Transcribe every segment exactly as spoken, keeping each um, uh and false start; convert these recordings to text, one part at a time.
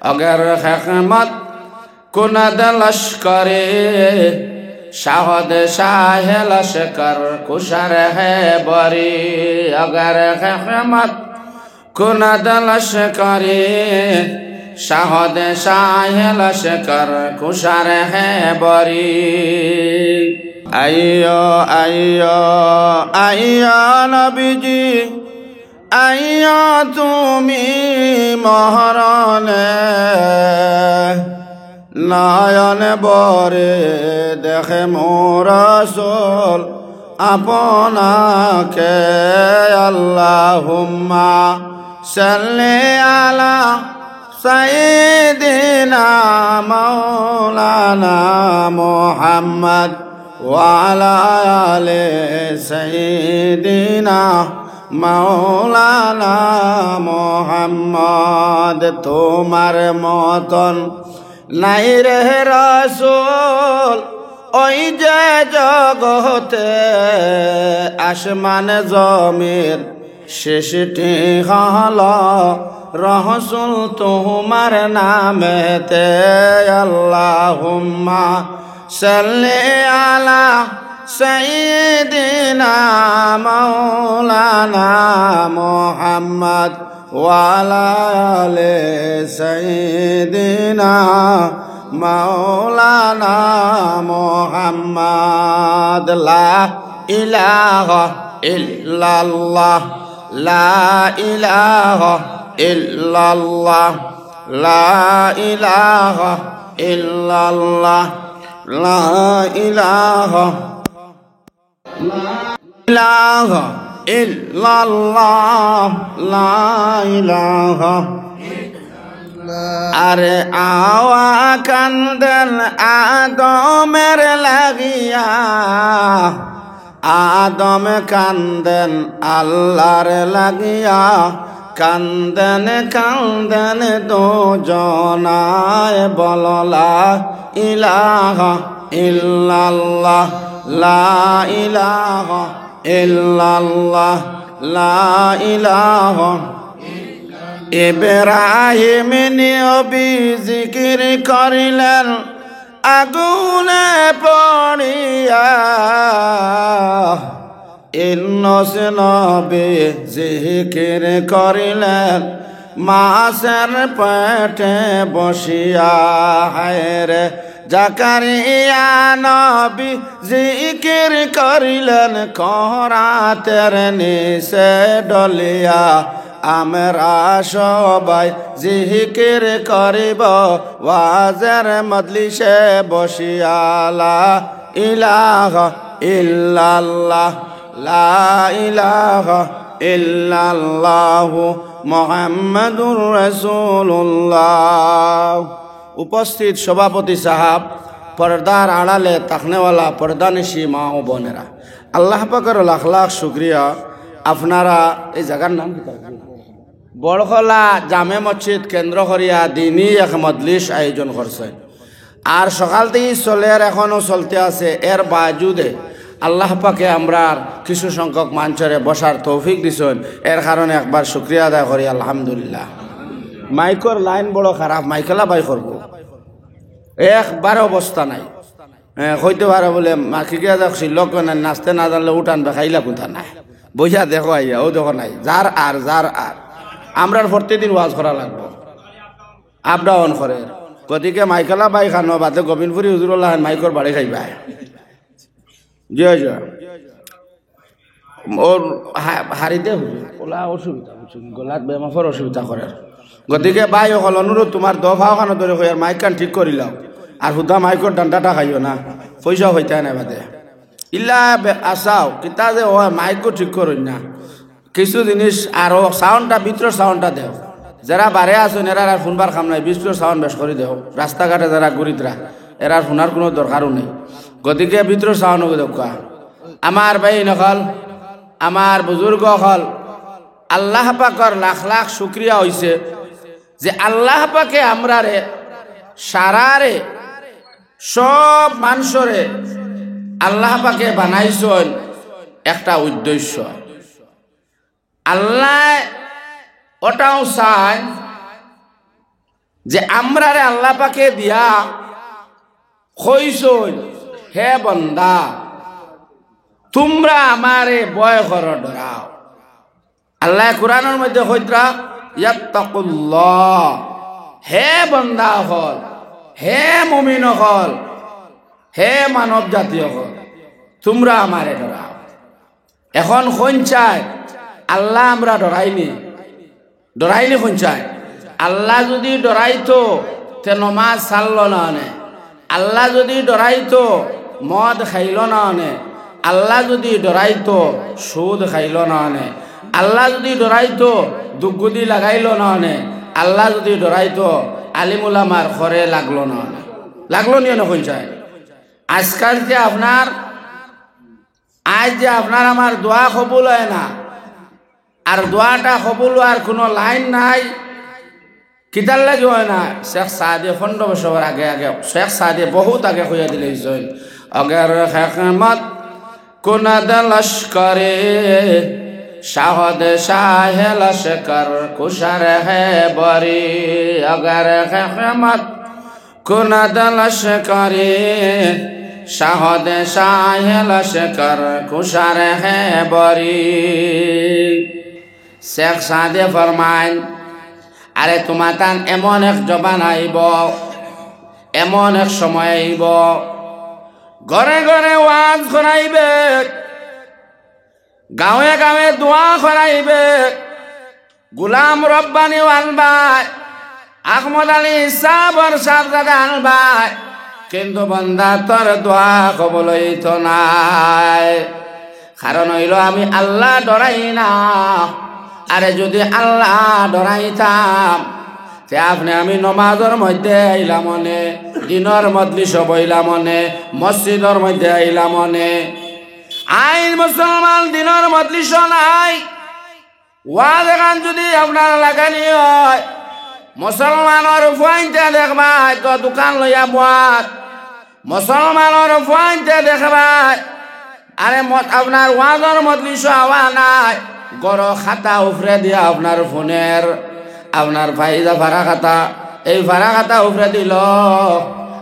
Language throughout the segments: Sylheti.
اگر حکمت کند لشکری، شاہد شاہ لشکر کشر ہے بری۔ اگر حکمت کند لشکری، شاہد شاہ لشکر کشر ہے بری۔ আইও, আইও, আইও নবীজি, আইও তুমি মহরণে, নয়ন ভরে দেখমু রাসূল আপনাকে। আল্লাহুম্মা সাল্লি আলা সাইয়্যিদিনা মাওলানা মুহাম্মদ ওয়া আলা আলি সাইয়্যিদিনা মাওলানা মুহাম্মদ। তোমার মতন নাই রে রাসূল, ওই যে জগতে আসমান জমিন সৃষ্টি হলো রসুল তোমার নামেতে। আল্লাহুম্মা সাল্লি আলা সাইয়্যিদিনা মাওলানা মুহাম্মদ ওয়া আলা আলি সাইয়্যিদিনা মাওলানা মুহাম্মদ। লা ইলাহা ইল্লাল্লাহ, লা ইলাহা ইল্লাল্লাহ, লা ইলাহা ইল্লাল্লাহ, লা ইলাহা, লা ইলাহা ইল্লাল্লাহ, লা ইলাহা। আরে আওয়া কান্দেন আদমের লাগিয়া, আদম কান্দেন আল্লাহর লাগিয়া, কান্দেন কান্দেন দুজনায়। বলো লা ইলাহা ইল্লাল্লাহ, লা ইলাহা ইল্লাল্লাহ, লা ইলাহা। ইব্রাহিম নবী জিকির করিলেন আগুনে পড়িয়া, ইউনুস নবী জিকির করিলেন মাছের পেটে বসিয়া। হায়রে জাকারিয়া নবী জিকির করিলেন করাতের নিচে ঢলিয়া। আমরা সবাই জিকির করিব ওয়াজের মজলিসে বসিয়া। লা ইলাহা ইল্লাল্লাহ, লা ইলাহা ইল্লাল্লাহু মুহাম্মাদুর রাসূলুল্লাহ। উপস্থিত সভাপতি সাহেব, পর্দার আড়ালে থাকনেওয়ালা পর্দানিশি মা ও বোনেরা, আল্লাহ পাকর লাখ লাখ শুকরিয়া। আপনারা এই জাগার নাম কিতা? বড়খলা জামে মসজিদ কেন্দ্র করিয়া দিনি এক মজলিস আয়োজন করছইন। আর সকাল থাকি চলের, এখনো চলতে আছে। এর বাজুদে আল্লাহ পাকে আমরার কিছু সংখ্যক মানষরে বসার তৌফিক দিছইন, এর কারণে একবার শুকরিয়া আদায় করি, আলহামদুলিল্লাহ। মাইকর লাইন বড় খারাপ, মাইকলা বাই করবো, একবার অবস্থা নাই। এ, কইতে পারে বলে, মাখি গিয়া যাক, শিলক না, নাচতে না জানলে উঠান বেখাইলা কুন্তা নাই। বইয়া দেখো আইয়া, ও দেখো নাই, যার আর, যার আর। আমরার প্রতিদিন ওয়াজ করা লাগবো, আপ ডাউন করে। গতিকে মাইকলা বাই খানো বাদে গোবিন্দপুরি হুজুরুল্লাহ খান মাইকর বাড়ি খাইবা। জি, জি। ওর হা-, হারিতে হুজুর, ওলা অসুবিধা, বুঝছো নি? গলাত বেমাফর অসুবিধা করে। গতিকে ভাই অকল অনুরোধ, তোমার দফা ওখানো ধরে কই আর মাইক খান ঠিক করি লাও। আর হুদা মাইকর ডান্ডাটা খাইও না, পয়সা হইতে না বাদে। ইলা বে-, আসাও, কিতা যে ও মাইকও ঠিক করইন না। কিছু জিনিস আরো সাউন্ডটা, ভিতরর সাউন্ডটা দেও। যারা বারে আছইন, এরার আর হুনবার কাম নাই, ভিতরর সাউন্ড বেশ করি দেও। রাস্তাঘাটে যারা ঘুরিতরা, এরার হুনার কুনু দরকারও নাই। গতিকে ভিতরর সাউন্ড দেউক্কা। আমার ভাই অকল, আমার বুজুর্গ অকল, আল্লাহ পাকর লাখ লাখ শুকরিয়া অইছে যে আল্লাহ পাকে আমরারে সারারে, সব মানষরে আল্লাহ পাকে বানাইছইন একটা উদ্দেশ্য। আল্লায় ওটাও চায় যে আমরারে আল্লাহ পাকে দিয়া কইছইন, "হে বন্দা, তুমরা আমারে ভয় করো, ডরাও।" আল্লায় কুরআনর মধ্যে কইতরা, "ইয়াত্তাকুল্লাহ", হে বন্দা অকল, হে মুমিন অকল, হে মানব জাতি অকল, তুমরা আমারে ডরাও। এখন কইন চাই, আল্লাহ আমরা ডরাইনি, ডরাইনি কইন চাই। আল্লাহ যুদি ডরাইতো, তে নমাজ ছাড়লো না অনে। আল্লাহ যুদি ডরাইতো, মদ খাইলো না অনে। আল্লাহ যুদি ডরাইতো, সুদ খাইলো না অনে। আল্লাহ যুদি ডরাইতো, দুগুদি লাগাইলো না অনে। আল্লাহ যুদি ডরাইতো, আলিম উলামার খরে লাগলো না অনে। লাগলো নি অনে কইন চাই? আজকাল যে আপনার, আইজ যে আপনার আমার দোয়া কবুল অয় না, আর দোয়াটা কবুল অওয়ার কুনু লাইন নাই, কিতার লাগি অয় না? শেখ সাদে পনরো বছর আগে, আগে, শেখ সাদে বহুত আগে কইয়া দিলাইছইন, "অগর হেকমত কুনাদ লস্করে, শাহদ শাহে লস্কর কুশার হে বরি।" অগর হেকমত কুনাদ লস্করে, শাহদ শাহে লস্কর কুশার হে বরি। শেখ সাদে ফরমাইন, আরে তুমাতান এমন এক জবান আইবো, এমন এক সময় আইবো, ঘরে ঘরে ওয়াজ করাইবে, গাঁওয়ে গাঁওয়ে দোয়া করাইবে, গুলাম রব্বানিও আনবায়, আহমদ আলী সাবর সাবজাদা আনবায়, কিন্তু বন্দা তোর দোয়া কবুল অইতো নায়। কারণ অইলো আমি আল্লাহ ডরাই না। আরে যুদি আল্লাহ ডরাইতাম, তে আপনে আমি নমাজর মধ্যে আইলাম অনে, দিনর মজলিসো বইলাম অনে, মসজিদর মধ্যে আইলাম অনে। আইজ মুসলমান দিনর মজলিসো নাই, ওয়াজ এখান যুদি আপনার লাগানি অয়, মুসলমানর ফুয়াইন্তে দেখবায় তো দোকান লইয়া বওয়াত, মুসলমানর ফুয়াইন্তে দেখবায়, আরে ম-, আপনার ওয়াজর মজলিসো আওয়া নাই, ঘরো খাতা উফরে দিয়া আপনার ফোনের, আপনার ফাইজা ফারা খাতা, এই ফারা খাতা উফরে দিলো,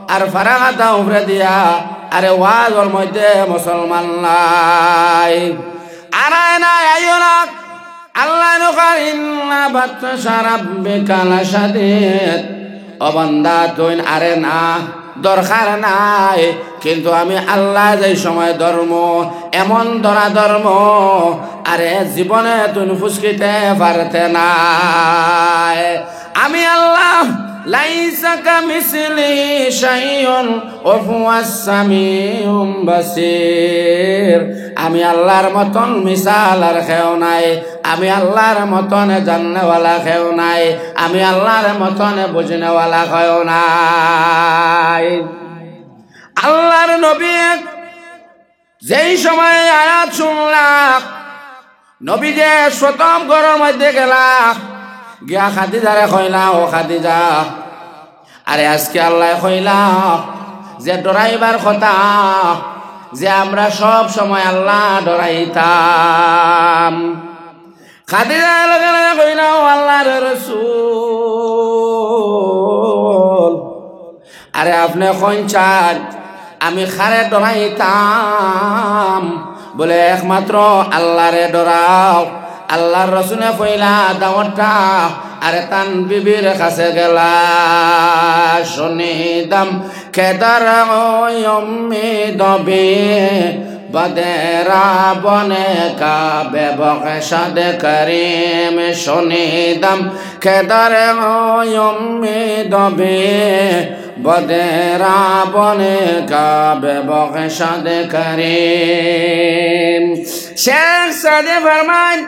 আর ফারা খাতা উফরে দিয়া, আরে ওয়াজর মধ্যে মুসলমান নাই। আরায় না, আইও না। আল্লায় নু কইন, "ইন্না বাতশা রাব্বিকা লাশাদীদ।" ও বান্দা, তুইন আরে না, দরকার নাই। কিন্তু আমি আল্লায় যেই সময় ধরমু, এমন ধরা ধরমু, আরে জীবনে তুইন ফুসকিতে পারতে নায়। আমি আল্লাহ, লাইসা কামিসলিহি শাইউন ওয়া হুয়াস সামিউল বাসির। আমি আল্লাহর মতন মিসাল আর কেউ নাই, আমি আল্লাহর মতন জাননেওয়ালা কেউ নাই, আমি আল্লাহর মতন বুঝনেওয়ালা কেউ নাই। আল্লাহর নবী যেই সময় আয়াত শুনলা, নবীজি প্রথম ঘরর মধ্যে গেলা, গিয়া খাদিজারে কইলা, "ও খাদিজা, আরে আজকে আল্লায় কইলা যে ডরাইবার কথা, যে আমরা সব সময় আল্লাহ ডরাইতাম।" খাদিজা লগে লগে কইলা, "ও আল্লাহর রাসূল, আরে আপনে কইন চাইন আমি কারে ডরাইতাম?" বলে, "একমাত্র আল্লাহরে ডরাও।" আল্লাহর রাসূলে পয়লা দাওয়াতটা আরে তান বিবির কাছে গেলা, শুনিতাম কেদার উম্মি দবি বদেরা বনে কাবে বখশাদ করিম, শুনিতাম কেদার উম্মি দবি বদেরা বনে কাবে বখশাদ করিম। শেখ সাদে ফরমাইন,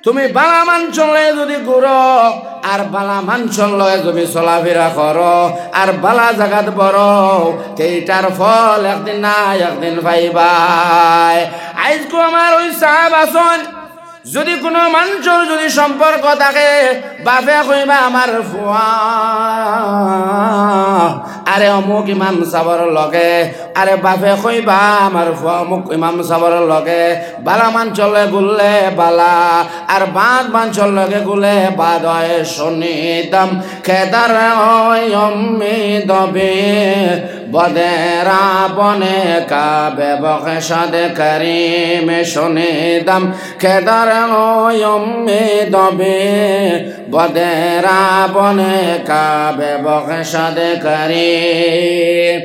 তুমি বালা মানষর লগে যুদি ঘুরো, আর বালা মানষর লগে যুদি চলাফিরা করো, আর বালা জাগাত বড়ো, তে ইটার ফল একদিন না একদিন পাইবায়। আইজকু আমার অউ সাব আছইন, যুদি কুনু মানষর যুদি সম্পর্ক থাকে, বাপে কইবা, "আমার ফুয়া, আরে অমুক ইমাম সাবর লগে, আরে বাফে কইবা আমার ফুয়া অমুক ইমাম সাবর লগে বালা মানষর লগে গুললে বালা, আর বাদ মানষর লগে গুলে বাদ অয়। শুনিতাম কেদার অয় উম্মি দবি, বদেরা বনে কাবে বখশাদ করিম। শুনিতাম কেদার অয় উম্মি দবি, বদেরা বনে কাবে বখশাদ করিম।